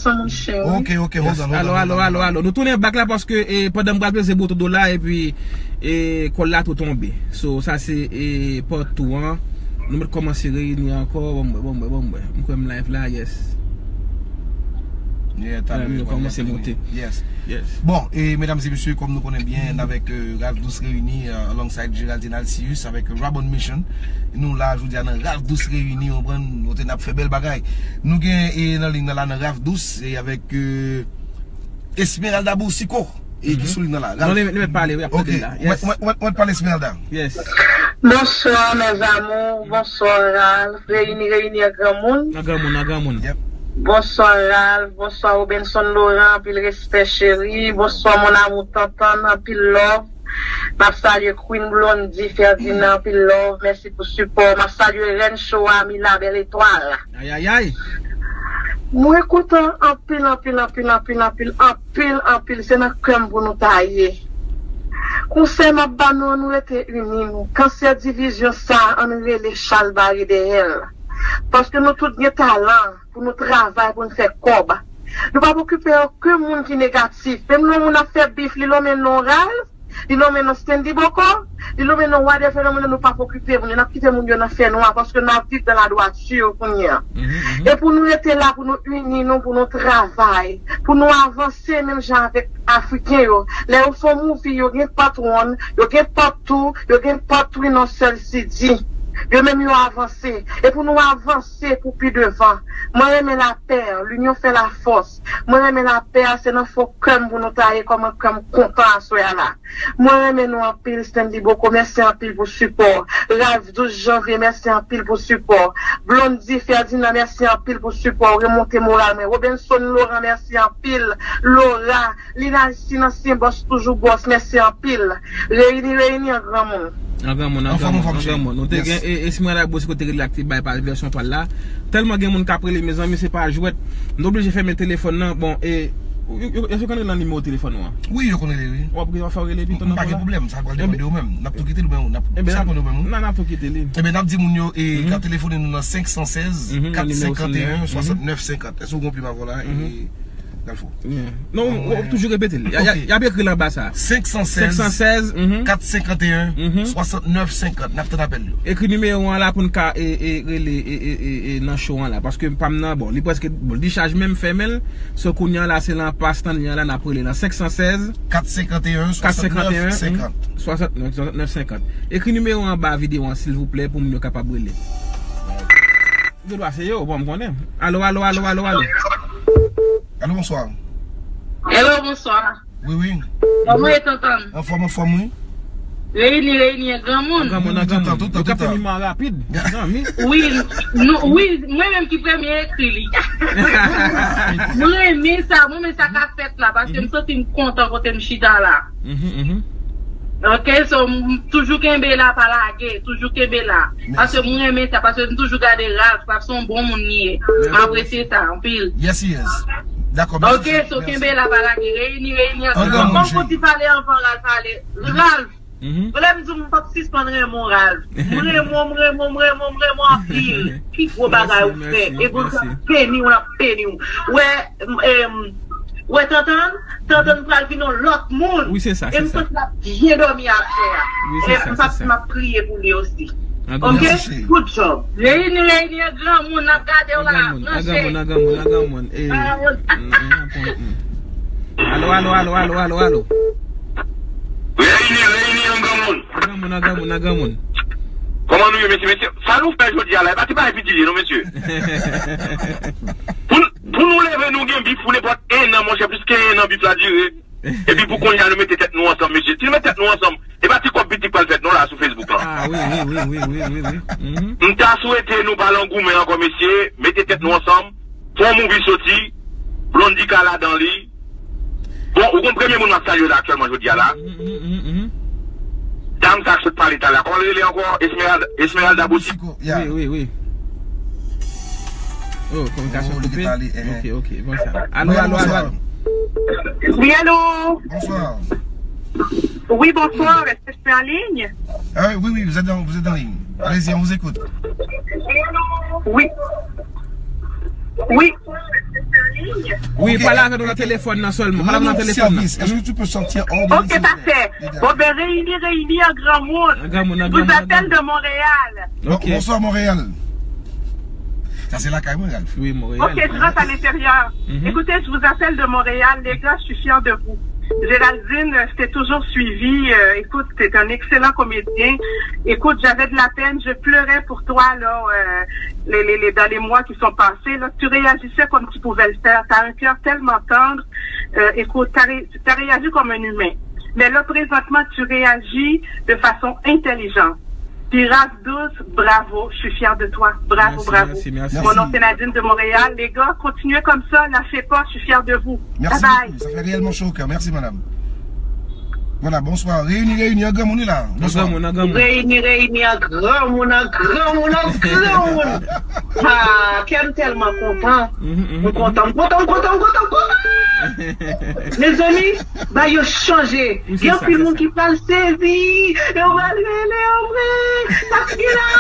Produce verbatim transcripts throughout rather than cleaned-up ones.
Son moun chen, wi. Ok, ok, hold on, hold on, alo, hold on, alo, hold on. Alo. Nou tounen back la paske, e, pandan m pral peze bouton do la, epi, e, kòl la tou tonbe. So, sa se, e, part two an. Nou mèt kòmanse reyini ankò. Bon, bon, bon, bon, bon. M kwè m live la, yes. Yeah, talè, nou kòmanse monte. Yes. Yes. Bon, e, medam e mesye, kòm nou konnen byen, n avèk, e, Ralph Dous reyini, e, alongside Geraldine Alcius, avèk, e, Rabon Mission. Nou la, jodi a, nan Ralph Dous reyini, w konprann, nou te n ap fè bèl bagay. Nou gen, e, nan liy nan la, nan Ralph Dous, e avèk, e, Esmeralda Boursicot, e, ki sou liy nan la. Non, li, li mèt pale, wi, ap tande la. Ok, mwen, mwen, mwen, mwen pale Esmeralda. Yes. Bonsoir, mes amours. Bonsoir, Ralph. Reyini, reyini an granmoun. An granmoun, an granmoun. Yep. Bonsoir, Ralph. Bonsoir, Robenson Laurent. Anpil respè, cheri. Bonsoir, mon amour, Tantann. Anpil love. M ap salye Queen Blondie Ferdinand, anpil love, mèsi pou sipò. M ap salye Rèn Show a, Mila Bèl Etwal. Ayayay. Mwen kontan anpil, anpil, anpil, anpil, anpil, anpil, anpil. Se nan kè m pou nou ta ye. Konsèy m ap ba nou, ann rete ini nou. Kansè divizyon sa, ann rele chal bare dèyè l. Paske nou tout gen talan pou nou travay, pou nou fè kòb. Nou p ap okipe okenn moun ki negatif. Menm lè yon moun ap fè bif, li lonmen non Ralph, li lonmen non Stanley Boko, li lonmen non whatever, nan moun nan nou p ap okipe moun yo, n ap kite moun yo nan fènwa, paske n ap viv dans la droiture kounye a. E pou nou rete la, pou nou ini nou, pou nou travay, pou nou avanse menm jan avèk Afriken yo. Lè yo fè yon movie, yo gen part one, yo gen part two, yo gen part three nan sèl C D. Yo menm yo avanse. E pou nou avanse pou pi devan. Mwen renmen lapè, l'union fait la force. Mwen renmen lapè a, se nan fon kè m pou nou ta ye, kòman kè m kontan aswè a la. Mwen renmen nou anpil, Stanley Boko, mèsi anpil pou sipò. Ralph Dous Janvye, mèsi anpil pou sipò. Blondie Ferdinand, mèsi anpil pou sipò. Ou remonte moral mwen. Robenson Laurent, mèsi anpil. Laura, Lina Alcine, ansyen bòs, toujou bòs, mèsi anpil. Reyini, reyini an granmoun. An granmoun, an granmoun, an granmoun. Nou te gen, e, Esmeralda Boursicot te rele ak te bay pa vèsyon pa l la. Tèlman gen moun k ap rele, mezanmi, se pa jwèt. M te oblije fèmen telefòn nan. Bon, e, yo, yo, èske yo konn rele nan nimewo telefòn ou an? Wi, yo konn rele, wi. W ap, w ap fè w rele pito nan fò la? M pa gen pwoblèm, sa pral depann de ou menm. N ap tou kite l, ou menm, n ap, sa depann de ou menm, wi. Nan, n ap tou kite li. Ebyen, n ap di moun yo, e, ka telefone nou nan senk san sèz, kat senkant en, swasantnèf senkant. Èske ou gen yon plim avè w la, e, Dalfo? Non, w ap toujou repete l. Y a, y a, y ap ekri l anba sa. Senk san sèz, kat senkant en, swasantnèf senkant. N ap tann apèl yo. Ekri nimewo an la pou n ka, e, e, rele, e, e, e, e, nan show an la. Paske pa m nan, bon, li prèske, bon, li chaj menm fèmen l. So, kounye a la, se nan pas tan li an la, n ap rele nan senk san sèz, kat senkant en, swasantnèf senkant. Swasantnèf, swasantnèf senkant. Ekri nimewo an anba videyo an, silvouplè, pou moun yo kapab rele. Gen dwa se yo, bon, m konnen. Alo, alo, alo, alo, alo. Alo, bonswa. Hello, bonswa. Wi, wi. Kòman w ye, Tantann? Anfòm, anfòm, wi. Reyini, reyini, an granmoun. An granmoun, an granmoun. Yo kapte mimwa rapid. Zanmi. Wi, nou, wi, mwen menm ki premye ekri li. Mwen renmen sa, mwen renmen sa k ap fèt la, paske m santi m kontan kote m chita la. Ok, so, m toujou kenbe la, pa lage, toujou kenbe la. Paske mwen renmen sa, paske m toujou gade Ralph, Ralph se yon bon moun li ye. M apresye sa anpil. Yes, he is. Dakò, mèsi. Ok, so kenbe la, pa lage. Reyini, reyini. An granmoun, cheri. Kòm Foti pale anvan Ralph pale. Ralph, lè m di w m p ap sispann renmen w, Ralph. M renmen w, m renmen w, m renmen w, m renmen w anpil. Pi gwo bagay ou fè. E Bondye ap beni w, l ap beni w. Wè, m, em, Wè, Tantann, Tantann pral vin yon lòt moun. Wi, se sa, se sa. E m santi l ap byen dòmi aswè a. Wi, se sa, se sa. E m p ap, m ap priye pou li osi. Ok? Good job. Reyini, reyini, an granmoun, n ap gade w la. An granmoun, an granmoun, an granmoun, an granmoun. E, alo, alo, alo, alo, alo, alo. Reyini, reyini, an granmoun. An granmoun, an granmoun, an granmoun. Kòman nou ye, mesye, mesye? Sa nou fè jodi a la, e pa ti bagay piti li, non, mesye. Pou n Pou nou leve, nou gen bif pou nenpòt en an, monchè, plis ke en an bif la dire. Epi pou kounye a, nou mete tèt nou ansanm, mesye. Si nou met tèt nou ansanm, e pa ti kòb piti k pral fèt, non, la, sou Facebook lan. Ah, wi, wi, wi. M ta swete nou pa lan goumen ankò, mesye. Mete tèt nou ansanm. Fè yon movie soti. Blondie ka ladan li. Bon, ou konn premye moun m ap salye la aktyèlman jodi a la. Dam sa k sot pale talè a. Kòman l rele ankò? Esmeralda, Esmeralda Bouti. Wi, wi, wi. Oh, kominikasyon koupe. Ok, ok, bon sa. Alo, alo, alo, alo. Wi, alo. Bonsoir. Wi, bonsoir. Est-ce que je suis en ligne? Ah oui, oui, vous êtes en, vous êtes en ligne. Allez-y, on vous écoute. Wi. Wi. Wi, pale avè nou nan telefòn nan sèlman. Pale avè nou nan telefòn nan. Est-ce que tu peux sortir hors de... Ok, pafè. Bon, ben, reyini, reyini an granmoun. An granmoun, an granmoun, an granmoun. Je vous appelle de Montréal. Ok. Bonsoir, Montréal. Ça, c'est la caille, Montréal. Oui, Montréal. Ok, je rentre à l'intérieur. Mhm. Écoutez, je vous appelle de Montréal. Les gars, je suis fière de vous. Géraldine, je t'ai toujours suivi. Euh, écoute, t'es un excellent comédien. Écoute, j'avais de la peine, je pleurais pour toi, là, euh, les, les, les, dans les mois qui sont passés, là. Tu réagissais comme tu pouvais le faire. T'as un cœur tellement tendre. Euh, écoute, t'as ré-, t'as réagi comme un humain. Mais là, présentement, tu réagis de façon intelligente. Pi ras, dous, bravo, je suis fière de toi. Bravo, bravo. Merci, merci, merci. Mon nom, c'est Nadine de Montréal. Les gars, continuez comme ça, lâchez pas, je suis fière de vous. Merci beaucoup, ça fait réellement chaud au cœur. Merci, madame. Voilà, bonsoir. Reyini, reyini an granmoun, wi la. Bonsoir. An granmoun, an granmoun. Reyini, reyini an granmoun, an granmoun, an granmoun. Ah, kè m tèlman kontan. M kontan, m kontan, m kontan, m kontan, m kontan. Mezanmi, bagay yo chanje. Gen anpil moun ki pral sezi. Yo pral rele anmwe. Sa k gen la?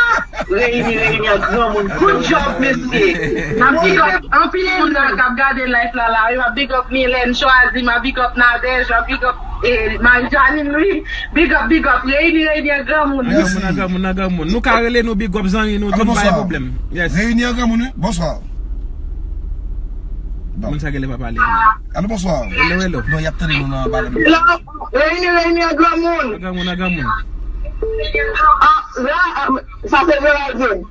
Reyini, reyini an granmoun. Good job, mesye. M ap big up anpil moun la k ap gade live la, la. M ap big up Mylène Choisy, m ap big up Nadège, m ap big up, eh, Marie Janine, wi. Big up, big up. Reyini, reyini an granmoun. An granmoun, an granmoun, an granmoun. Nou ka rele nou big up zanmi nou, tout pa gen pwoblèm. Yes. Reyini an granmoun, wi. Bonsoir. Bon. Moun sa genlè pa pale. Alo, bonsoir. Hello, hello. Non, y ap tande nou nan anba la. Hello, reyini, reyini an granmoun. An granmoun, an granmoun. Ah, la, ah, sa se Géraldine.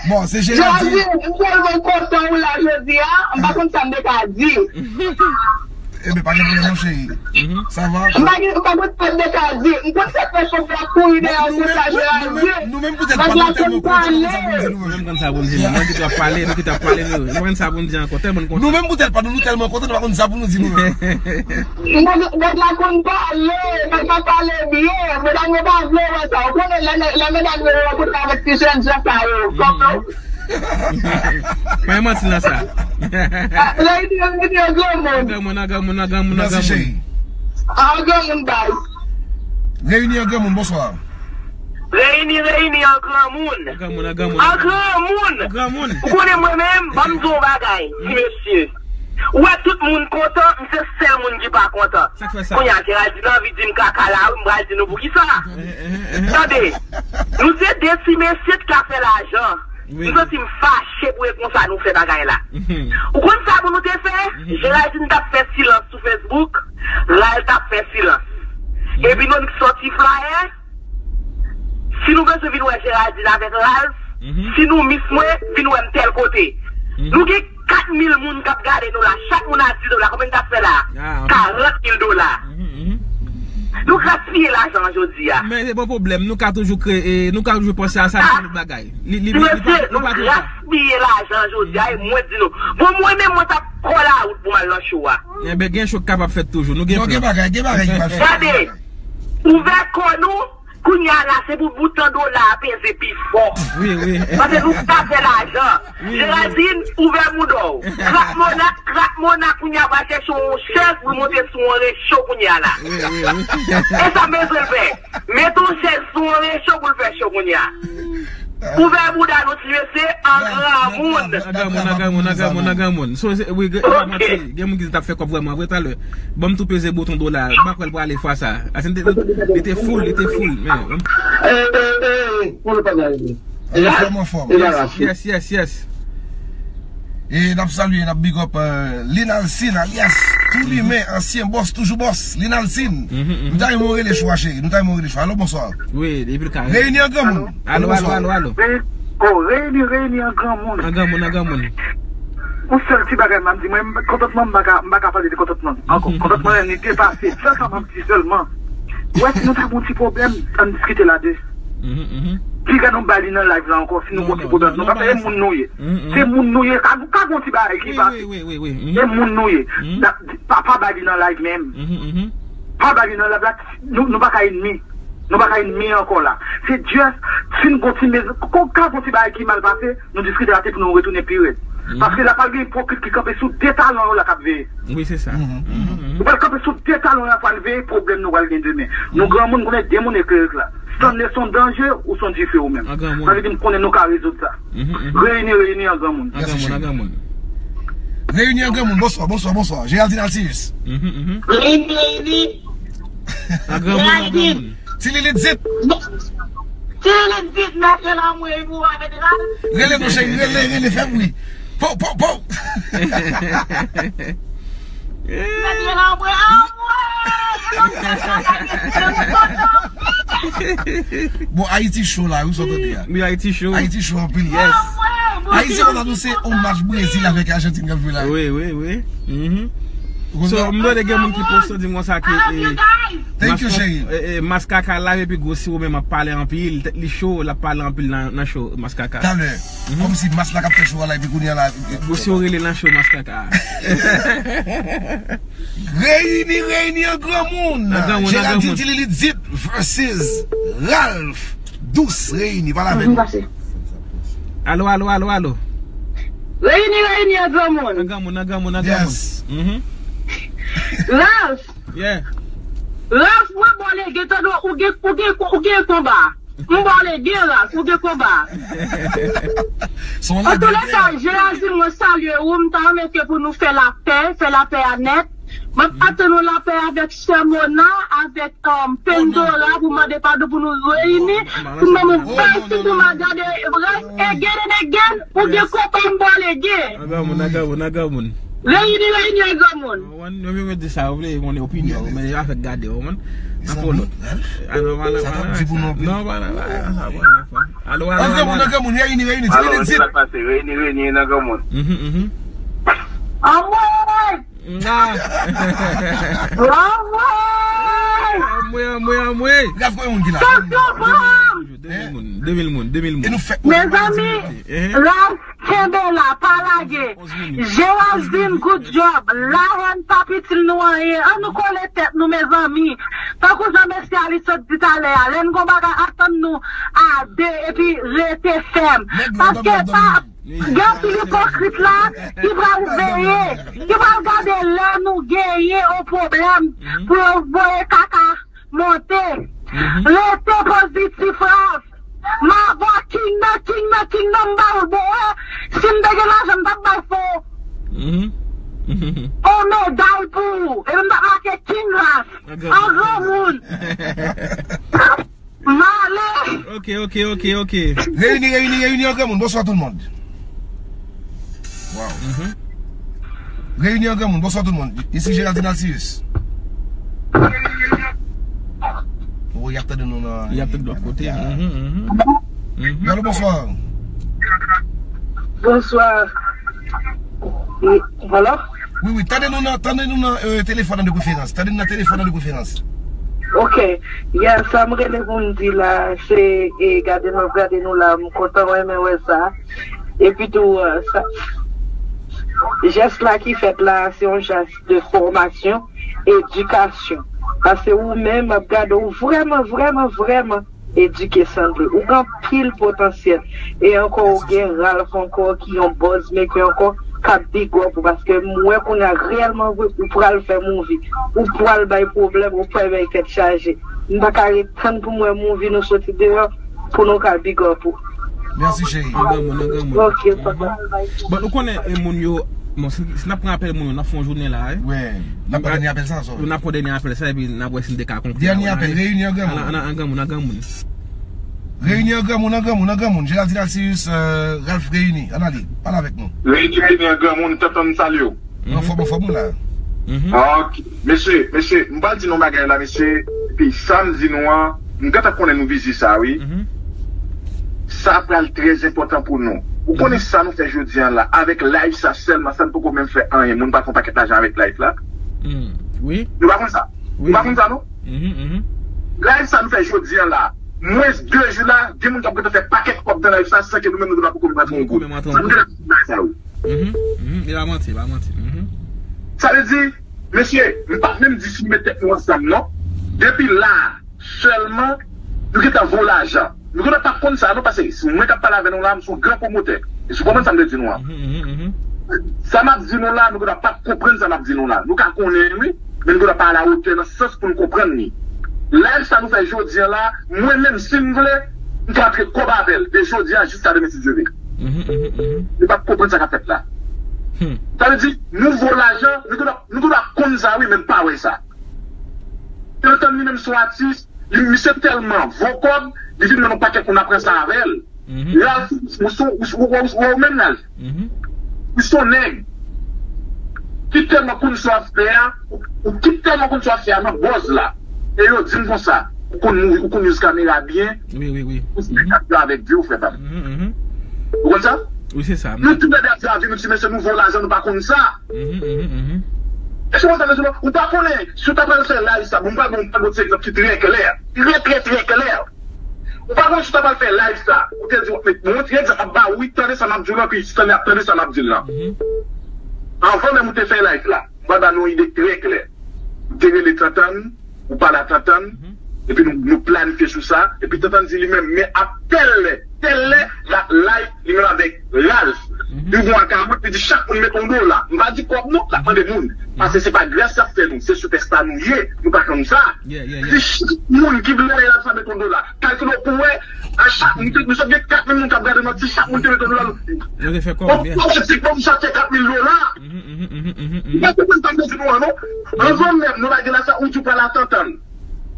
Bon, se Géraldine. Géraldine, m tèlman kontan ou la jodi a, m pa konn sa m te ka di. Ebyen, pa gen pwoblèm, mon cheri. Mhm. Sa va? M pa gen, m pa konn sa m te ka di. M konn se pèsonn k ap kouri dèyè w konsa, Géraldine. Nou menm, nou menm poutèt pa nou tèlman kontan, nou pa konn sa pou n di nou menm. Nou menm konn sa pou n di nou. Mwen kite w ap pale, nou kite w ap pale, nou, nou pa konn sa pou n di ankò, tèlman n kontan. Nou menm poutèt pa nou, nou tèlman kontan, nou pa konn sa pou nou di nou menm. Nèg, nèg la konn pale, nèg la pale byen, medam yo pa vle wè sa. Ou konnen lè, lè medam yo rankontre avèk ti jèn jan sa yo, kòman? Mwen manti nan sa. Reyini, reyini an granmoun. An granmoun, an granmoun, an granmoun, an granmoun. Mèsi, cheri. An granmoun, bay. Reyini an granmoun, bonsoir. Reyini, reyini an granmoun. An granmoun, an granmoun. An granmoun. An granmoun. Ou konnen mwen menm, ban m di w yon bagay, ti mesye. Ou wè tout moun kontan, m se sèl moun ki pa kontan. Sa k fè sa? Kounye a, Géraldine anvi di m kaka la, wi, m pral di nou poukisa. Eh, eh, eh, eh. Tande, nou se de ti mesye ki ka fè lajan. Wi. M santi m fache pou e konsa nou fè bagay la. Mhm. Ou konn sa pou nou te fè? Mhm. Géraldine t ap fè silans sou Facebook, Ralph t ap fè silans. Mhm. Epi nou sòti flyer. Si nou bezwen vin wè Géraldine avèk Ralph, mhm, si nou miss mwen, vin wè m tèl kote. Mhm. Nou gen kat mil moun k ap gade nou la, chak moun a di dola, konbyen n t ap fè la? Ah, ok. Karant mil dola. Mhm, mhm. Nou gaspiye lajan an jodi a. Men se pa pwoblèm, nou ka toujou kreye, nou ka toujou panse a sa, nou fè lòt bagay. Li, li, li, li pa, li pa twò ta. Mesye, nou gaspiye lajan an jodi a, e mwen di nou. Bon, mwen menm, mwen t ap kò lawout pou m al nan show a. Enben, gen show k kapab fèt toujou. Nou gen plan. Non, gen bagay, gen bagay ki pral fèt. Gade, ouvè kò nou, kounye a la, se pou bouton dola a peze pi fò. Wi, wi. Paske nou ka fè lajan. Wi, wi. Géraldine, ouvè mouda w. Krak Mona, Krak Mona, kounye a, va chèche yon chèz pou l monte sou yon recho kounye a la. Wi, wi, wi. E sa m bezwen l fè. Mete yon chèz sou yon recho pou l fè cho kounye a. Ouvè bouda nou, ti mesye, an granmoun. An granmoun, an granmoun, an granmoun, an granmoun. So, se, wi, gen, pa manti, gen moun ki t ap fè kòb vrèman vre talè. Ban m tou peze bouton dola. M pa kwè l prale fwa sa. Asen, li te, li te full, li te full. Men, eh, eh, eh, eh, pou nou pa gade. Anfòm, anfòm. Yes, yes, yes, yes. E n ap salye, n ap big up, euh, Linalcine, alias Toulimen, ansyen bòs, toujou bòs, Linalcine. Mhm, mhm. Nou ta renmen w rele chwa, cheri. Nou ta renmen w rele chwa. Alo, bonswa. Wi, depi l ka. Reyini an granmoun. Alo, alo, alo, alo. Re-, oh, reyini, reyini an granmoun. An granmoun, an granmoun. Yon sèl ti bagay m ap di, mwen, kontantman, m pa ka, m pa ka pale de kontantman ankò. Mhm. Kontantman an, li depase. Sèl sa m ap di sèlman. Wè, si nou ta gon ti pwoblèm, ann diskite la de. Mhm, mhm. Piga nou ba li nan live la ankò, si nou gon ti pwoblèm. Non, non, pa fè, e moun nou ye. Mhm, mhm. Se moun nou ye, ka, ka gon ti bagay ki pase. Wi, wi, wi, wi, wi. Mhm. E moun nou ye. Mhm. Pa, pa ba li nan live menm. Mhm, mhm. Pa ba li nan live la, nou, nou pa ka enmi. Nou pa ka enmi ankò la. Se just, si n gon ti mez-, ka, ka gon ti bagay ki mal pase, nou diskite la pou nou retounen pi rèd. Mhm. Paske la pral gen ipokrit ki kanpe sou de talon yo la k ap veye. Wi, se sa. Mhm, mhm. Nou pral kanpe sou de talon yo, pral veye pwoblèm nou pral gen demen. Nou granmoun, konnen de moun eklere la. Stanley se yon danje ou se yon dife ou menm. An granmoun. Sa vle di m konnen nou ka rezoud sa. Mhm, mhm. Reyini, reyini an granmoun. An granmoun, an granmoun. Reyini an granmoun, bonswa, bonswa, bonswa. Geraldine Alcius. Mhm, mhm. Reyini, reyini. An granmoun, an granmoun. Ti Lili dit. Ti Lili dit, mèt rele anmwey pou ou avèk Ralph. Rele non cheri, rele, rele, fè bri. Po, po, po. Mèt rele anmwey, anmwey. Bon, Ayiti cho la, wi, sa w tande a. Wi, Ayiti cho. Ayiti cho anpil. Yes. Ayiti konn anonse yon match Brezil avèk Ajantin k ap jwe la. Wi, wi, wi. Mhm. So, m tande gen moun ki poste di m konsa ke, eh, thank you, cheri. Eh, eh, Maskaka live epi gwo siwo menm ap pale anpil, tèt li cho, l ap pale anpil nan, nan show Maskaka. Talè, kòmsi Mas la k ap fè show a la epi kounye a la. Gwo siwo rele nan show Maskaka. Reyini, reyini an granmoun. An granmoun, an Geraldine granmoun. Ti Lili dit versus Ralph. Dous, reyini, pale avè nou. Alo, alo, alo, alo. Reyini, reyini an granmoun. An granmoun, an granmoun, an granmoun. Yes. Mhm. Ralph. Yeah. Ralph, mwen ba w lege, tande w, ou gen, ou gen, ou gen konba. M ba w lege, Ralph, ou gen konba. Antouleka, Geraldine, mwen salye ou, m ta renmen ke pou nou fè lapè, fè lapè a nèt. M ap atann nou lapè avèk sè Mona, avèk, um, Pandora, pou mande padon, pou nou reyini, pou mwen, mwen bay si pou mwen gade, rest again and again, ou gen konba, m ba w lege. An granmoun, an granmoun, an granmoun. Reyini, reyini an granmoun. Wan, yo menm yo di sa yo vle, yo konnen opinyon yo, men yo pa fèk gade yo, man. Nan polo. Ah, non, pa nan, pa nan sa. Non, pa nan, pa nan sa, pa nan sa. Alo, alo, alo. An granmoun, an granmoun, reyini, reyini, ti minit. Alo, sa k pase? Reyini, reyini, an granmoun. Mhm, mhm. Anmwey! Anmwey! Anmwey, anmwey, anmwey! Gad konbyen moun ki la. Tonton Pam! De mil moun, de mil moun, de mil moun. E nou fè. Mezanmi, Ralph, kenbe la, pa lage. Geraldine, good job. Lahèn p ap itil nou anyen. An nou kole tèt nou, mezanmi. Tankou jan mesye a li sot di talè a, lè n gon bagay, atann nou a de epi rete fèm. Paske pa, gen anpil ipokrit la ki pral veye, ki pral gade lè nou genyen yon pwoblèm pou yo voye kaka monte. Rete pozitif, Ralph. M avè w king nan, king nan, king nan, m ba w bon, eh. Si m te gen lajan, m t ap bay fò. On meday pou ou. Epi m t ap make king Ralph. An granmoun. M ale. Ok, ok, ok, ok. Reyini, reyini, reyini an granmoun. Bonswa tout le monde. Wow. Mhm. Reyini an granmoun, bonswa tout le monde. Isi Geraldine Alcius. Oh, y ap tande nou nan. Y ap tande lòt kote. Mhm, mhm. Mhm. Alo, bonswa. Bonswa. Wi, alo? Wi, wi, tande nou nan, tande nou nan, euh, telefòn nan de preferans. Tande nou nan telefòn nan de preferans. Ok. Ya, sa m rele pou m di la, se, e, gade m ap gade nou la, m kontan, renmen wè sa. Epi tou, euh, sa, jès la ki fèt la, se yon jès de fòmasyon, edikasyon. Paske ou menm ap gade, ou vrèman, vrèman, vrèman edike, sanble. Ou gen anpil potansyèl. E ankò, ou gen Ralph ankò, ki yon buzz maker ankò, k ap big up ou. Paske m wè kounye a, reyèlman vre, ou pral fè movie. Ou pral bay pwoblèm, ou pral bay tèt chaje. M pa ka ret tann pou m wè movie nou soti deyò, pou nou ka big up ou. Mèsi, cheri. An granmoun, an granmoun. Ok, papa. Bon, nou konnen, e, moun yo, bon, si, si n ap pran apèl moun yo, n ap fè yon jounen la, wi. Wi, n ap pran dènye apèl sa, so. N ap pran dènye apèl sa, epi n ap wè si n te ka konklui. Dènye apèl, reyini an granmoun. An, an, an granmoun, an granmoun. Reyini an granmoun, an granmoun, an granmoun. Geraldine Alcius, euh, Ralph reyini. Ann ale, pale avèk nou. Reyini an granmoun, tonton m salye w. Anfòm, anfòm ou la. Mhm. Ok. Mesye, mesye, m pral di nou bagay la, mesye. Epi sa m di nou an, m gentan konnen nou vize sa, wi. Mhm. Sa pral trè enpòtan pou nou. Ou konnen sa nou fè jodi an la, avèk live sa sèlman, sa n poko menm fè anyen. Moun pa fè yon pakèt lajan avèk live la. Mm. Wi. Nou pa konn sa. Wi. Nou pa konn sa, non? Mhm, mhm. Live sa nou fè jodi an la, mwens de jou la, gen moun k ap gentan fè pakèt kòb nan live sa, san ke nou menm nou pa poko menm rantre yon goud. Sa nou gentan fè sa, wi. Mhm, mhm, e pa manti, e pa manti. Mhm. Sa vle di, mesye, m pa t menm di si nou met tèt nou ansanm, non. Depi la, sèlman, nou gentan voye lajan. Nou gentan p ap konn sa, non, paske si mwen k ap pale avè nou la, m se yon gran pwomotè. E si w konprann sa m vle di nou an. Mhm, mhm, mhm. Sa m ap di nou la, nou gentan p ap konprann sa m ap di nou la. Nou ka konnen, wi, men nou gentan pa alawotè nan sans pou n konprann li. Live sa nou fè jodi an la, mwen menm, si m vle, m ka rantre kòb avè l, de jodi a jiska demen, si Dye vle. Mhm, mhm, mhm. Nou p ap konprann sa k ap fèt la. Sa vle di, nou vo lajan, nou gen dwa, nou gen dwa konn sa wi, men n pa wè sa. Tantann li menm se yon atis, li, misye tèlman vo kòb, li vin wè yon pakèt moun ap ranse avè l. Ralph, ou se, ou, ou, ou, ou, ou menm Ralph. Ou se yon nèg ki tèlman konn sa w ap fè a, ou, ou ki tèlman konn sa w ap fè a nan bòz la. E yo di m konsa, ou konn mouri, ou konn use kamera byen, ou se nèg k ap viv avèk Dye, frè pa m. Ou konn sa? Wi, se sa. Nou tou lè de ap viv lavi nou, ti mesye, nou vo lajan, nou pa konn sa. Èske w konn sa, mesye? Ou pa konnen, si w ta pral fè live sa, bon, m pral, m pral ba w ti egzanp ki trè klè. Trè, trè, trè klè. Ou pa konnen si w ta pral fè live sa, ou te di, w ap met, bon, ti egzanp, ap ba w, wi, tande sa m ap di w lan, pi tande, ap tande sa m ap di w lan. Anvan menm ou te fè live la, m pral ba nou yon ide trè klè. Ou te rele Tantann, ou pale a Tantann, epi nou, nou planifye sou sa, epi Tantann di li menm, men a tèl lè, tèl lè, l ap live, li menm avèk Ralph. Li gon akawont, li di chak moun met yon dola. M pa di kòb non, l ap mande moun. Paske se pa gras y ap fè nou, se sipèsta nou ye, nou pa konn sa. Li di chak moun ki vle wè Ralph sa met yon dola. Kalkile w pou wè, a chak moun, nou sot gen kat mil moun k ap gade nou, si chak moun te met yon dola, nou. Yo te fè kòb, otomatikman, m sot fè kat mil dola. Ou pa konprann sa m te di nou an, non? Anvan menm, nou lage la sa, ou di w pral a Tantann.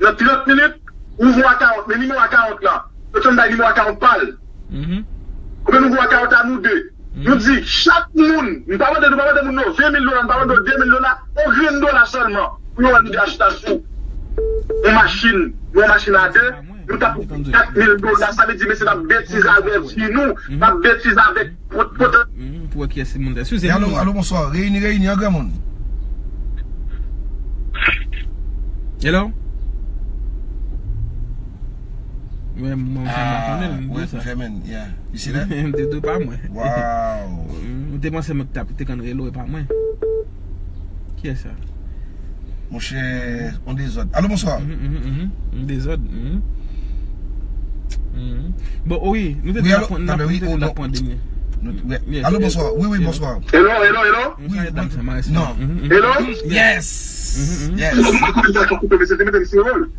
Nan trant minit, ou voye akawont, men nimewo akawont lan. Tantann bay nimewo akawont pa l. Oubyen nou voye akawont a nou de. Nou di, chak moun, nou pa mande, nou pa mande moun non, ven mil dola, nou pa mande yo de mil dola, yon grenn dola sèlman. Pou yo wè nou de achita sou yon machin, yon machin a de, nou t ap kat mil dola, sa vle di, mesye, n ap betize avèk vi nou, n ap betize avèk pot, pot. Pou wè kiyès se moun. Eskize m. Alo, alo, bonswa. Reyini, reyini, an granmoun. Hello? Wi, mwen, mwen, mwen konnen l, mwen di sa. Fèmen, yeah. You see that? M te di w pa mwen. Wow. M te panse mwen k t ap te konn rele w, e pa mwen. Kiyès sa? Monchè, on dezòd. Alo, bonswa. M dezòd. Bon, wi, nou te di n ap pran, n ap, nou te di n ap pran de minit. Alo, bonswa. Wi, wi, bonswa. Hello, hello, hello. Non. Hello? Yes. Yes.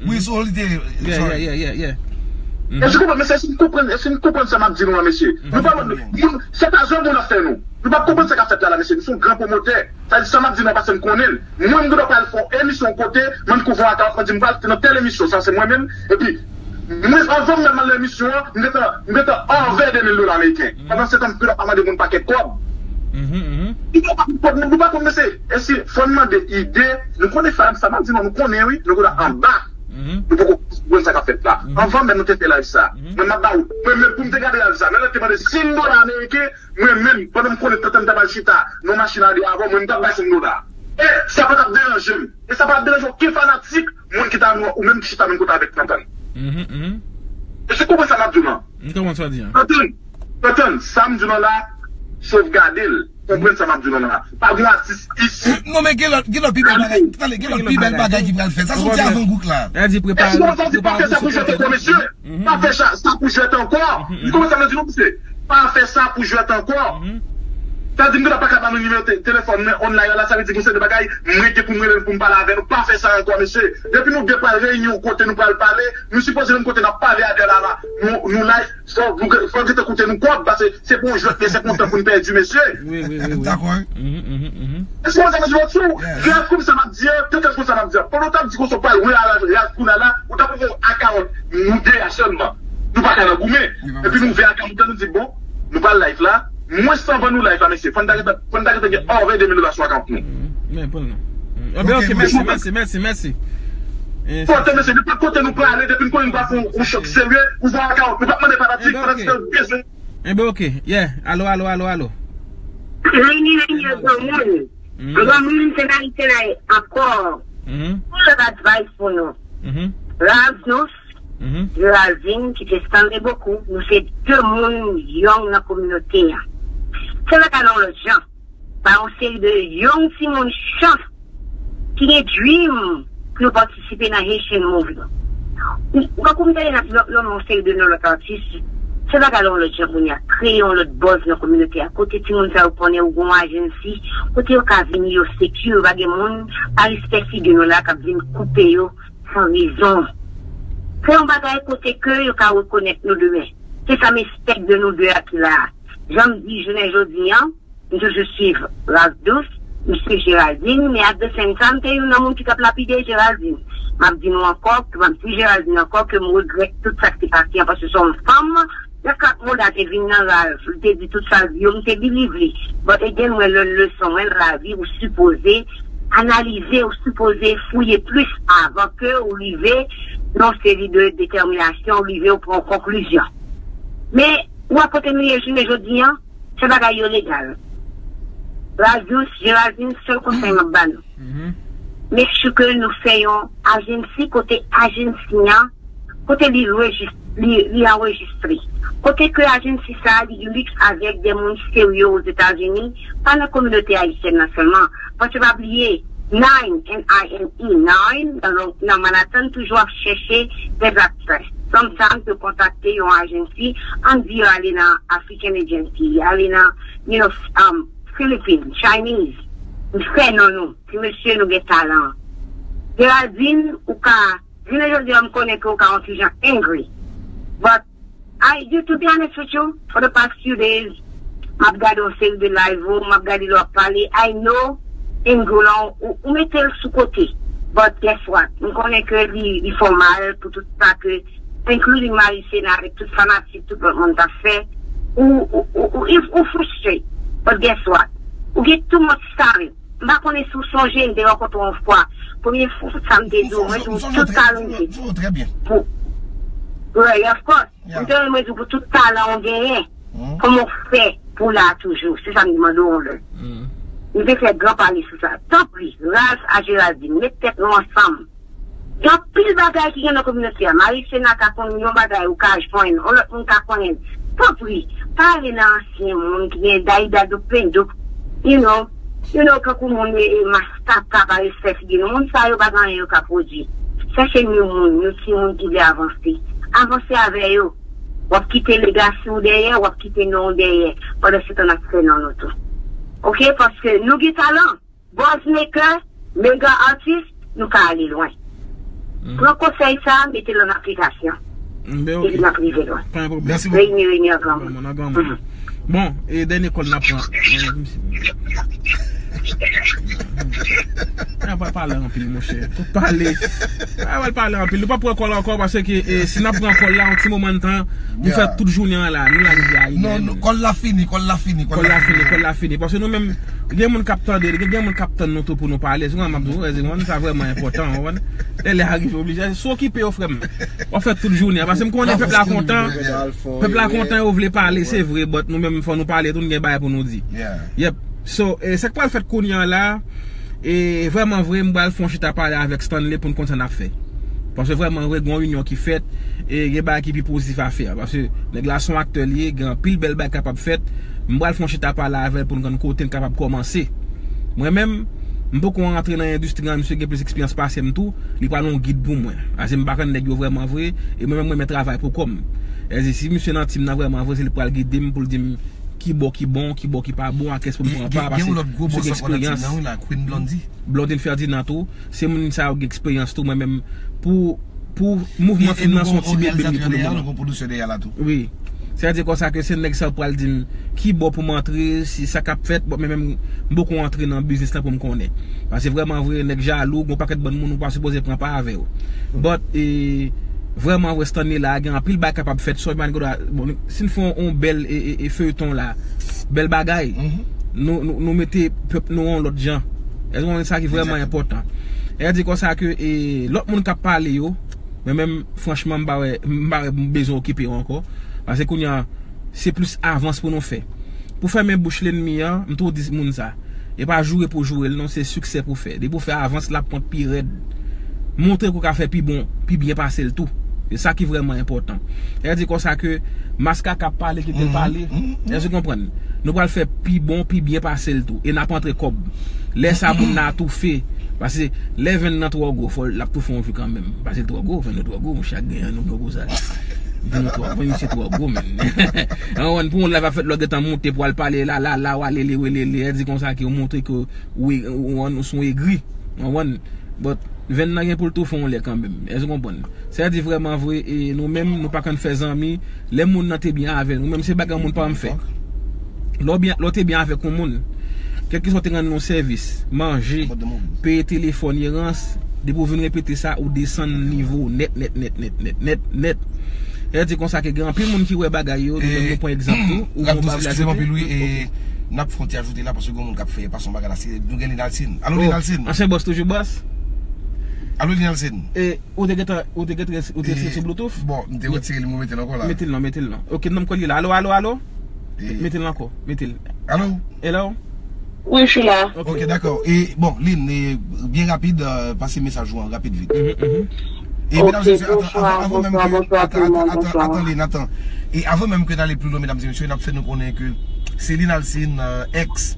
Wi, sou li te. Yeah, yeah, yeah, yeah, yeah. Èske w konprann, mesye, èske n konprann, èske n konprann sa m ap di nou an, mesye? Nou pa, moun, se pa jwe moun ap fè nou. Nou pa konprann sa k ap fèt la, la, mesye. Nou se yon gran pwomotè. Sa di sa m ap di nou an, paske m konnen l. Mwen, m gen dwa pral fè yon emisyon kote, mwen, m kouvè yon akawont, mwen di m pral nan tèl emisyon, sa se mwen menm. Epi, mwen, anvan m menm al nan emisyon an, m gentan, m gentan anvè de mil dola ameriken. Pandan se tan, m gen dwa pa mande moun pakèt kòb. Nou pa konn, nou pa konn, mesye. E si, fò n mande ide, nou konnen sa, sa m ap di nou, nou konnen, wi, nou gen dwa anba. Nou poko konprann sa k ap fèt la. Anvan menm nou te fè live sa, mwen, m ap ba ou, mwen menm, pou m te gade live sa, men lè te mande sis dola ameriken, mwen menm, pandan m konnen Tantann t ap al chita nan machin a de avan, mwen, m t ap bay sis dola. E sa pa t ap deranje m. E sa pa t ap deranje okenn fanatik, moun ki ta wè ou menm ki chita menm kote avèk Tantann. Èske w konprann sa m ap di w lan? M konprann sa w di an. Tantann, Tantann, sa m di w lan la, sovgade l. Konprann sa m ap di w lan la. Pa gen atis isi. Non, men gen lòt, gen lòt pi bèl bagay. Tande, gen lòt pi bèl bagay ki pral fèt. Sa se yon ti avan gouk la. Èske w konprann sa m di, pa fè sa pou jwèt ankò, mesye? Pa fè sa, sa pou jwèt ankò. Ou konprann sa m di nou, mesye? Pa fè sa pou jwèt ankò. Sa di m gen dwa pa ka ba nou nimewo te-, telefòn mwen online la, sa vle di gen seri de bagay, mwen gen pou m rele l pou m pale avè nou. Pa fè sa ankò, mesye. Depi nou de pral reyini yon kote, nou pral pale, nou sipoze menm kote n ap pale a de la la. Nou, nou live, fò, nou, fò n gentan koute nou kòb, paske se pou yon jwèt, men se kontan pou n pèdi, mesye. Wi, wi, wi, wi. Dakò, wi. Èske w konn sa m ap di w? Ralph konn sa m ap di an, Tantann konn sa m ap di an. Pandan w t ap di konsa w pral wè Ralph, Ralph kounye a la, ou t ap ouvè akawont nou de a sèlman. Nou pa ka nan goumen. Epi nou ouvè akawont nou di, bon, nou pral live la. Mwens anvan nou live la, mesye, fò n ta gentan, fò n ta gentan gen anvè de mil dola sou akawont nou. Men, pran l non. Ebyen, ok, mèsi, mèsi, mèsi, mèsi. Pote, mesye, nenpòt kote nou prale, depi n konnen nou pral fè yon, yon chòk serye, ouvè akawont, nou p ap mande fanatik, fanatik yo bezwen. Ebyen, ok, yeah. Alo, alo, alo, alo. Vini, vini, granmoun. Granmoun, se la, se la ankò. Yon lòt advice pou nou. Ravnous, Geraldine, ki te Stanley Bokou, nou se de moun young nan kominote a. Se la ka nan lòt jan. Ba yon seri de young timoun chans ki gen dream pou yo patisipe nan Haitian movement. Ou, ou ka konnen tande n ap nonmen yon seri de non lòt atis. Se bagay la yon lòt jan kounye a. Kreye yon lòt buzz nan kominote a. Kote timoun sa yo konnen ou gon agency, kote yo ka vini, yo secure, yo pa gen moun, pa respè figi nou la k ap vin koupe yo san rezon. Fè yon bagay kote ke yo ka rekonèt nou demen. Se sa m espè de nou de a ki la a. Jan m di jounen jodi an, M toujou swiv Ras Dous, m swiv Geraldine, men at the same time, m te youn nan moun ki t ap lapide Geraldine. M ap di nou ankò, m ap di Geraldine ankò ke m regrèt tout sa k te pase an, paske se yon fanm, lè Kat Moda te vin nan Ras, li te di tout sa l di yo, m te believe li. But again, mwen, lè leson, mwen, nan lavi, ou sipoze analize, ou sipoze fouye plis avan ke ou rive nan yon seri de detèminasyon, ou rive ou pran yon konklizyon. Men, ou wè kote nou ye jounen jodi an, se bagay yo legal. Ras Dous, Geraldine, sèl konsèy m ap ba nou. Make sure ke nou fè yon agency kote agency an, kote li rejis-, li, li anrejistre. Kote ke agency sa a, li mix avèk de moun serye Ozetazini, pa nan kominote ayisyèn nan sèlman. Paske pa bliye, Nine, N I N E, Nine, nan, nan Manhattan, toujou ap chèche des actresses. Sometimes, yo kontakte yon agency, ann di yo ale nan African Agency, ale nan, you know, um, Philippine, Chinese. M fè non nou. Ti mesye, nou gen talan. Geraldine, ou ka, jounen jodi a, m konnen ke ou ka yon ti jan angry. But I, you, to be honest with you, for the past few days, m ap gade yon seri de live ou, m ap gade lè w ap pale. I know, Angolan, ou, ou mete l sou kote. But guess what? M konnen ke li, li fè w mal pou tout sa ke, including Marie Sena avèk tout fanatik, tout lòt moun t ap fè. Ou, ou, ou, ou, ou, ou frustrate. But guess what? Ou get too much talent. M pa konnen si w sonje, m te rankontre w yon fwa. Premye fwa sa m te di w, mwen di w tout talent. Pou, ouais, of course. M te renmen di w pou tout talan w genyen, kòman w fè pou w la toujou? Se sa m te mande w lè. M te fè gran pale sou sa. Tanpri, Ras a Geraldine, met tèt nou ansanm. Gen anpil bagay ki gen nan kominote a. Marie Sena ka konn yon bagay ou ka jwenn, yon lòt moun ka konnen. Tanpri, pa ale nan ansyen moun ki gen dayida doupendo. You know, you know, kankou moun e, e mastaka pa respè figi nou. Moun sa yo pa gen anyen yo ka pwodui. Chèche nou moun, nou timoun ki vle avanse. Avanse avè yo. W ap kite legasi w dèyè, w ap kite non w dèyè. Pandan se tan n ap fè non nou tou. Oke? Paske nou gen talan. Buzz maker, mega artist, nou ka ale lwen. Pran konsèy sa, mete l an aplikasyon. Epi n ap rive lwen. Pa gen pwoblèm. Reyini, reyini an granmoun. Bon, e dènye kòl n ap pran. Mwen, mwen pral pale anpil, monchè. Tout pale. Mwen pral pale anpil. Nou pa pran kòl ankò paske, e, si n ap pran kòl la, yon ti moman de tan, nou fè tout jounen an la. Nou la rivyè a. Non, kòl la fini, kòl la fini, kòl la fini, kòl la fini. Paske nou menm, gen moun k ap tande, gen, gen moun k ap tann nou tou pou nou pale. Se kòman m ap di w, se kòman sa vrèman enpòtan, w konprann? Lè lè a rive oblije. Si w okipe yo, frè m, w ap fè tout jounen an. Paske m konnen pèp la kontan. Pèp la kontan, yo vle pale, se vre, but nou menm, fò nou pale tou, nou gen bagay pou nou di. Yep. So, e, sa k pral fèt kounye an la, e, vrèman vre, m pral fè yon chita pale avèk Stanley pou n konn sa n ap fè. Paske vrèman vre, gen yon inyon ki fèt, e gen bagay ki pi pozitif a fè. Paske nèg la se yon aktè li ye, gen anpil bèl bagay kapab fèt. M pral fè yon chita pale avè l pou n konn kote n kapab kòmanse. Mwen menm, m poko antre nan endistri an, misye gen plis eksperyans pase m tou, li pral yon gid pou mwen. Paske m pa konn nèg yo vrèman vre, e mwen menm, mwen renmen travay pou kò m. Èske si misye nan team nan vrèman vre, se li k pral gide m pou l di m ki bò ki bon, ki bò ki pa bon, a kiyès pou m pran pa, paske misye gen eksperyans. Blondine Ferdinand tou, se moun sa yo gen eksperyans tou, mwen menm, pou, pou mouvman fim nan se yon ti bebe li pou le moman. Wi. Sa di konsa ke se nèg sa yo pral di m ki bò pou m antre, si sa k ap fèt, bon, men menm m poko antre nan biznis lan pou m konnen. Paske vrèman vre, nèg jalou, gon pakèt bann moun ou pa sipoze pran pa avè yo. But, e, vrèman vre, Stanley la, gen anpil bagay kapab fèt. So, man, bon, si n fè yon bèl, e, e, e feyton la, bèl bagay, nou, nou, nou mete pèp nou yon lòt jan. Èske w konprann sa ki vrèman enpòtan? E di konsa ke, e, lòt moun k ap pale yo, mwen menm, franchman, m pa wè, m pa wè m bezwen okipe yo ankò. Paske kounye a, se plis avans pou nou fè. Pou fèmen bouch lènmi an, m toujou di moun sa. E pa joure pou joure l non, se siksè pou fè. Depi w fè avans, l ap pran pi rèd. Montre ke w ka fè pi bon, pi byen pase l tou. Se sa ki vrèman enpòtan. E di konsa ke maskaka ap pale, kite l pale. Èske w konprann? Nou pral fè pi bon, pi byen pase l tou. E n ap antre kòb. Lè sa, moun nan atoufe. Paske lè venn nan twò gwo, fò l ap toufe yon jou kanmenm. Paske l twò gwo, venn yo twò gwo, monchè, ak gen nou twò gwo sa. Venn yo twò gwo, misye twò gwo, men. An, pou yon live ap fèt, lè w gentan monte pou al pale la, la, la, w ale, le, le, le, le, e di konsa ke w montre ke w, w, w, w se yon egri. Ou konprann? But, venn nan gen pou l toufe yon lè kanmenm. Èske w konprann? Sa di vrèman vre, e nou menm, nou pa konn fè zanmi. Lè moun nan te byen avè nou, menm se bagay moun pa janm fè. Lè w byen, lè w te byen avèk yon moun, kèlkeswa w te rann li yon sèvis, manje, peye telefòn, erans, depi w vin repete sa, ou desann nivo w nèt, nèt, nèt, nèt, nèt, nèt, nèt. Sa vle di konsa ke gen anpil moun ki wè bagay yo, nou menm nou pran egzanp tou, ou gen yon bagay ajoute? Eskize m anpil, wi, e n ap fè yon ti ajoute la, paske gen yon moun k ap fè pase yon bagay la, se, nou gen Linalcine. Alo, Linalcine. Ansyen bòs toujou bòs? Alo, Linalcine. E, ou te gentan, ou te gentan, ou te retire sou Bluetooth? Bon, m te retire li, mwen mete l ankò la. Mete l non, mete l non. Ok, nonm kòl li la. Alo, alo, alo? Mete l ankò. Mete l. Alo? Hello? Wi, m la. Ok, dakò. E, bon, Lynn, e, byen rapid, euh, pase mesaj ou an rapid vit. Mhm, mhm. E, medam e mesye, atann, avan, avan menm ke, atann, atann, atann, atann, Lynn, atann. E avan menm ke n ale pli lwen, medam e mesye, n ap fè nou konnen ke se Lynn Alcine, euh, ex,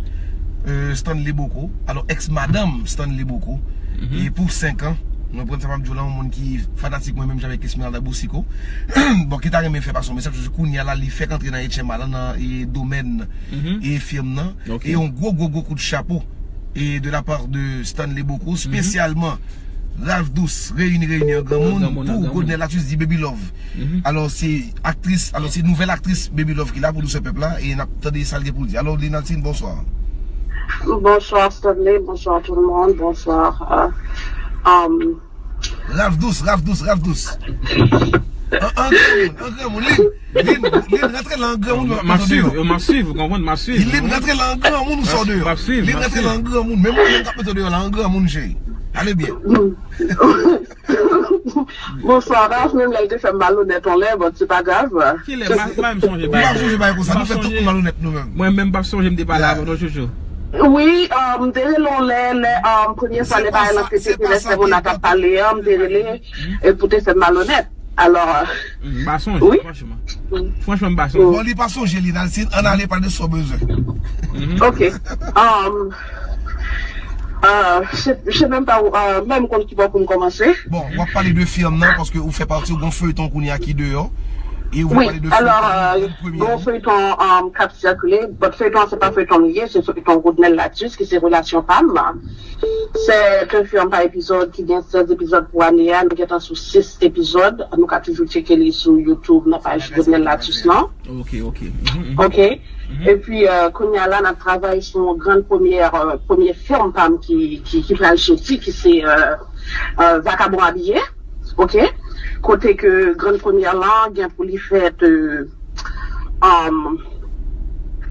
euh, Stanley Bocco. Alò, ex madanm Stanley Bocco. Mhm. E pou senk an, mwen konn sa m ap di w la, yon moun ki fanatik mwen menm jan avèk Esmeralda Boucicault. Bon, ki ta renmen fè pase yon mesaj, paske kounye a la, li fèk antre nan H M A la, nan, e, domèn, mhm, e, fim nan. Ok. E yon gwo, gwo, gwo kout chapo, e, de la part de Stanley Bocco, mhm, spesyalman Ralph Douce, reyini, reyini an granmoun, an granmoun, an pou granmoun. Godnel Latus di Baby Love. Mhm. Alò, se aktris, alò, se nouvèl aktris Baby Love ki la pou Dousè Pèp la, e n ap tande sa l gen pou l di. Alò, Linalcine, bonswa. Bonsoir Stanley, bonsoir tout le monde, bonsoir, euh, euh, Ralph Douce, Ralph Douce, Ralph Douce. An, an granmoun, an granmoun, Lynn, Lynn, Lynn, rantre la an granmoun, m ap mete w deyò. M ap swiv, m ap swiv, ou konprann, m ap swiv. Lynn, rantre la an granmoun, ou sot deyò. M ap swiv, m ap swiv. Lynn, rantre la an granmoun, menm mwen menm k ap mete w deyò la, an granmoun, cheri. Ale byen. Bonswa, Ralph, menm lè l te fè m malonèt yon lè, bon, se pa grav. Kilè, m pa, m pa menm sonje bagay. M pa sonje bagay konsa, nou fè tout moun malonèt nou menm. Mwen menm, m p ap sonje m te pale avè w non, chouchou. Wi, euh, m te rele w lè, lè, euh, premye fwa lè bagay lan te fete, lè Sèmona t ap pale an, m te rele, e pou te fè m malonèt. Alò, m pa sonje, wi. Franchman. Franchman, m pa sonje. Bon, li pa sonje, Linalcine, ann ale pale de sa w bezwen. Mhm. Ok. Um, uh, se, se menm pa, uh, menm konn ki bò pou m kòmanse. Bon, w ap pale de fim nan, paske ou fè pati yon feyton kounye a ki deyò. E ou vle pale de feyton nan premye. Wi, alò, euh, gon feyton, um, k ap sikile. Bon, feyton an se pa feyton li ye, se feyton Godnel Latus, ki se Relasyon pa m. Se te fè yon pa epizòd ki gen sèz epizòd pou ane a. Nou gentan sou sis epizòd. Nou ka toujou tcheke li sou YouTube nan paj Godnel Latus lan. Ok, ok. Mhm, mhm. Ok. Mhm. Epi, euh, kounye a la, n ap travay sou yon grann premyè, euh, premye fim pa m ki, ki, ki pral soti, ki se, euh, euh, Vakabon Abiye. Ok. Kote ke grann premyè lan gen pou li fèt, euh, um,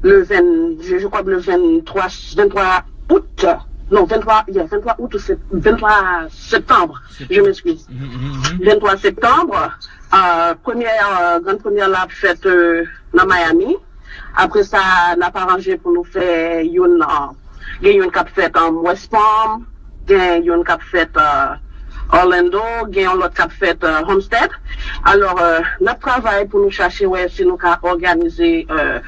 le vingt, je, je crois le vingt-trois, vingt-trois août. Non, vingt-trois, yeah, vingt-trois août ou sep-, vingt-trois septembre, je m'excuse. Mhm, mhm, mhm. Vingt-trois septembre, euh, premyè, euh, grann premyè la ap fèt, euh, nan Miami. Apre sa, n ap aranje pou nou fè youn, euh, gen youn k ap fèt, euh, West Palm, gen youn k ap fèt, euh, Orlando, gen yon lòt k ap fèt, euh, Homestead. Alò, euh, n ap travay pou nou chache wè si nou ka òganize, euh,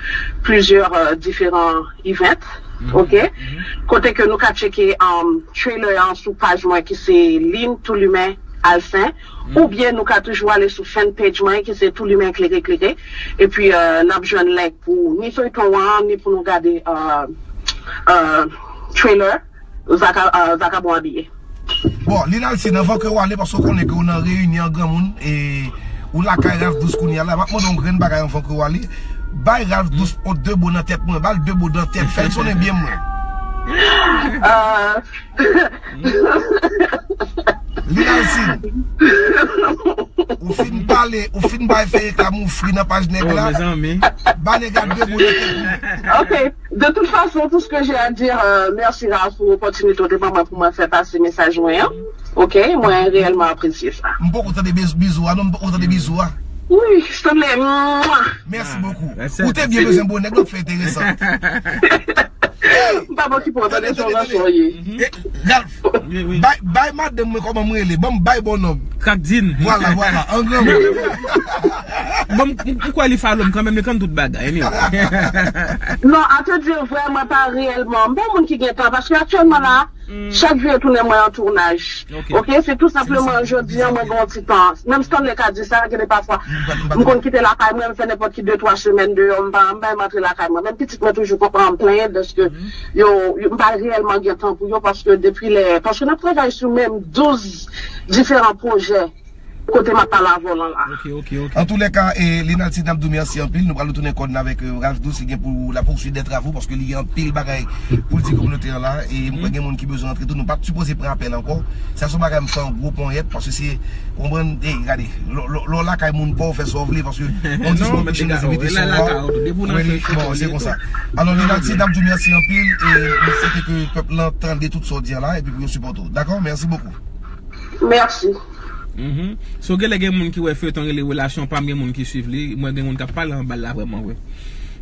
plizyè, euh, diferan event, mhm, ok? Mhm. Kote ke nou ka tcheke, um, trailer an sou paj mwen ki se Lynn Toulimen Alcin, mhm, oubyen nou ka toujou ale sou fan page mwen ki se Toulimen Klere Klere. Epi, euh, n ap jwenn link pou ni feyton an, ni pou nou gade, euh, euh, trailer Vaka-, euh, Vakabon Abiye. Bon, Linalcine, anvan ke w ale, paske w konnen ke w nan reyini an granmoun, e ou lakay Ralph Douce kounye a la, m ap mande w yon grenn bagay anvan ke w ale. Bay Ralph Douce yon de bo nan tèt mwen, ba l de bo nan tèt, fè l sonnen byen mwen. Euh, Linalcine, ou fin pale, ou fin bay fè reklam ou fri nan paj nèg la. Oh, mezanmi. Ba nèg la de bo nan tèt mwen. Ok. De toute façon, tout ce que j'ai à dire, euh, merci Ralph pou opòtinite w te ban mwen pou mwen fè pase mesaj mwen an. Ok, mwen reyèlman apresye sa. M poko tande bez-, bizou a, non, m poko tande bizou a. Wi, Stanley, mwa. Merci beaucoup. Ou te byen bezwen bon nèg, l ap fè enteresan. M pa okipe w, tande, tande, tande, tande. Eh, Ralph, bay, bay madanm mwen kòman m rele. Ban m bay bon nonm. Krak Din. Vwala, vwala. An granmoun. Bon, m, m, m kwè li follow m kanmenm, li konn tout bagay, anyway. Non, à te dire vrai, mwen pa reyèlman. M pa yon moun ki gen tan, paske aktyèlman la, chak jou e tounen mwen an tounaj. Ok. Ok, se tou senpleman jodi a, mwen gen yon ti tan. Menm Stanley ka di sa, gen de pafwa. M konn kite lakay mwen, m fè nenpòt ki de, twa semèn deyò, m pa, m pa menm antre lakay mwen. Menm pitit mwen toujou konn plenyen dèske yo, yo, m pa reyèlman gen tan pou yo, paske depi lè, paske n ap travay sou menm douz diferan pwojè. Kote m ap pale avè w lan la. Ok, ok, ok. An tou lè ka, e, Linaltine, n ap di w mèsi anpil. Nou pral retounen kò n avèk, e, Ralph Douce, li gen pou la poursuite des travaux, paske li gen anpil bagay pou l di kominote an la. E m kwè gen moun ki bezwen antre tou. Nou pa t sipoze pran apèl ankò. Sa se yon bagay m fè an gwo ponyèt, paske se, ou konprann, e, gade, lè w lakay moun pa w fè sa w vle, paske on di moun kouche nan se mete sou ou. Bon, se konsa. Alò, Linaltine, n ap di w mèsi anpil, e nou swete ke pèp lan tande tout sa w di an la, epi pou yo sipòte w. Dakò? Mèsi bokou. Mèsi. So, genlè gen moun ki wè feyton rele Relasyon Pam, gen moun ki swiv li. Mwen gen moun k ap pale anba l la vrèman vre.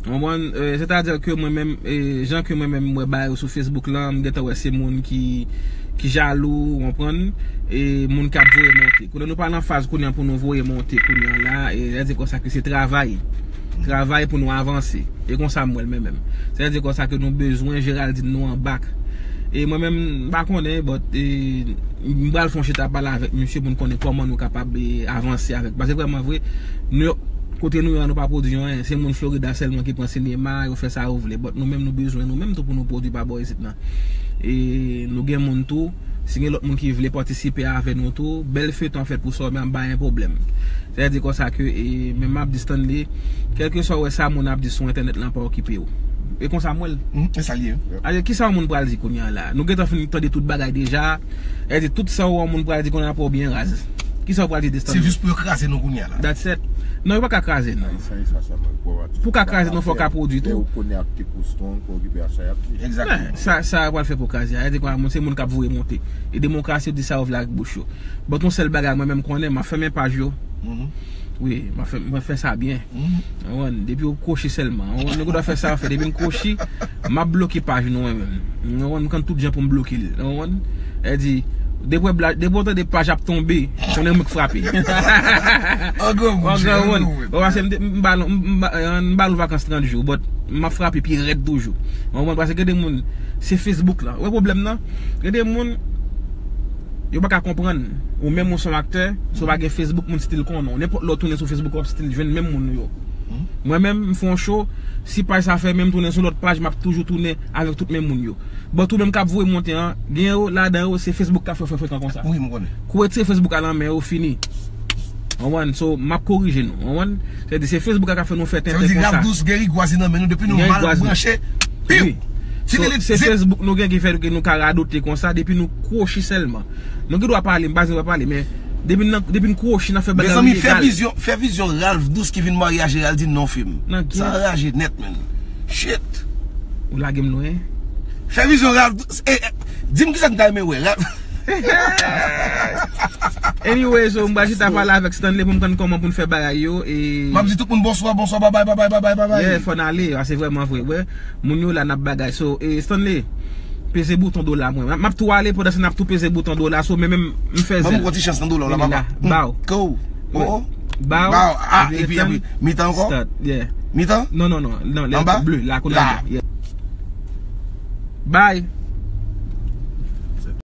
Ou konprann? Sètadi ke mwen menm, e, jan ke mwen menm m wè bagay yo sou Facebook lan, m gentan wè se moun ki, ki jalou, ou konprann? E moun k ap voye monte. Kounye a nou pa nan faz kounye a pou nou voye monte kounye a la, e sa di konsa ke se travay. Travay pou nou avanse. E konsa m wè l mwen menm. Sa di konsa ke nou bezwen Geraldine nou an bak. E mwen menm, m pa konnen, but, e, m pral fè yon chita pale avèk misye pou n konnen kòman nou kapab, e, avanse avèk. Paske vrèman vre, Nouyòk, kote nou ye a, nou pa pwodui anyen. Se moun Florida sèlman ki pran sinema, yo fè sa yo vle. But nou menm nou bezwen nou menm tou pou nou pwodui pa bò isit nan. E nou gen moun tou, si gen lòt moun ki vle patisipe avè nou tou, bèl feyton ap fèt pou sa, men ap bay yon pwoblèm. Sa di konsa ke, e, men m ap di Stanley, kèlkeswa w wè sa moun ap di sou entènèt lan pa okipe w. E konsa m wè l. Hmm, e sa l ye. Ale, kisa yon moun pral di kounye a la? Nou gentan fin tande tout bagay deja. E di tout sa yon moun pral di kounye a pa w byen raz. Kisa w pral di de Stanley? Se jis pou yo kraze nou kounye a la. That's it. Non, yo pa ka kraze nou. Pou ka kraze nou, fò ka pwodui tou. Ou konnen ak Tip ou Strong, pa okipe a sa y ap di. Egzakteman. Sa, sa yo pral fè pou kraze a. E di kwa, moun, se moun k ap voye monte. E demokrasi, yo di sa yo vle ak bouch yo. But yon sèl bagay mwen menm konnen, m ap fèmen paj yo. Wi, m ap fè, mwen fè sa byen. Ou konprann? Depi yo kwochi sèlman. Ou konprann? Nou gendwa fè sa yo fè. Depi m kwochi, m ap bloke paj nou mwen menm. Ou konprann? M konn tout jan pou m bloke l. Ou konprann? E di, depi w tande paj ap tonbe, konnen mwen k frape. An granmoun. Ou konprann? Bon, paske m ba nou vakans trant jou, but m ap frape pi rèd toujou. Ou konprann? Paske gen de moun, se Facebook la. Ou wè pwoblèm nan? Gen de moun, yo pa ka konprann. Ou menm ou se yon aktè, si w pa gen Facebook, moun still konnen w. Nenpòt lè w tounen sou Facebook, w ap still jwenn menm moun yo. Mwen menm, m fè yon show, si paj sa fèmen, m tounen sou lòt paj, m ap toujou tounen avèk tout menm moun yo. But ou menm k ap voye monte an, gen yo ladan yo, se Facebook k ap fè w fè frekan konsa. Wi, m konnen. Kou w retire Facebook a nan men yo, fini. Ou konprann? So, m ap korije nou. Ou konprann? Sa vle di se Facebook a k ap fè nou fè tenten konsa. Sa vle di Ralph Douce gen rigwazi nan men nou depi nou mal branche. Piw! Fini li. Se Facebook nou gen ki fè ke nou ka radote konsa depi nou kwochi sèlman. Nou gen dwa pale, m pa di nou pa pale, men depi n nan, depi n kwochi, n ap fè bagay yo ilegal. Mezanmi, fè vizyon, fè vizyon Ralph Douce ki vin marye a Geraldine nan yon fim. Sa anraje nèt, man. Shit. Ou lage m lwen. Fè vizyon Ralph Douce. Eh, eh, di m kisa n ta renmen wè. Ralph. Anyway, so m pral chita pale avèk Stanley pou m konn kòman pou n fè bagay yo. E m ap di tout moun bonswa, bonswa, babay, babay, babay, babay. Yeah, fò n ale, a se vrèman vre. Wè, moun yo la n ap bagay. So, e Stanley, peze bouton dola mwen. M ap tou ale pandan se n ap tou peze bouton dola. So, men menm m fè zèl. Ban m yon ti chans nan dola w la, papa. Bow. Go. Oh, oh. Bow. Bow. Ah, epi, epi, mitan ankò? Start, yeah. Mitan? Non, non, non. Non, lè ble, la, kounye a. Bye.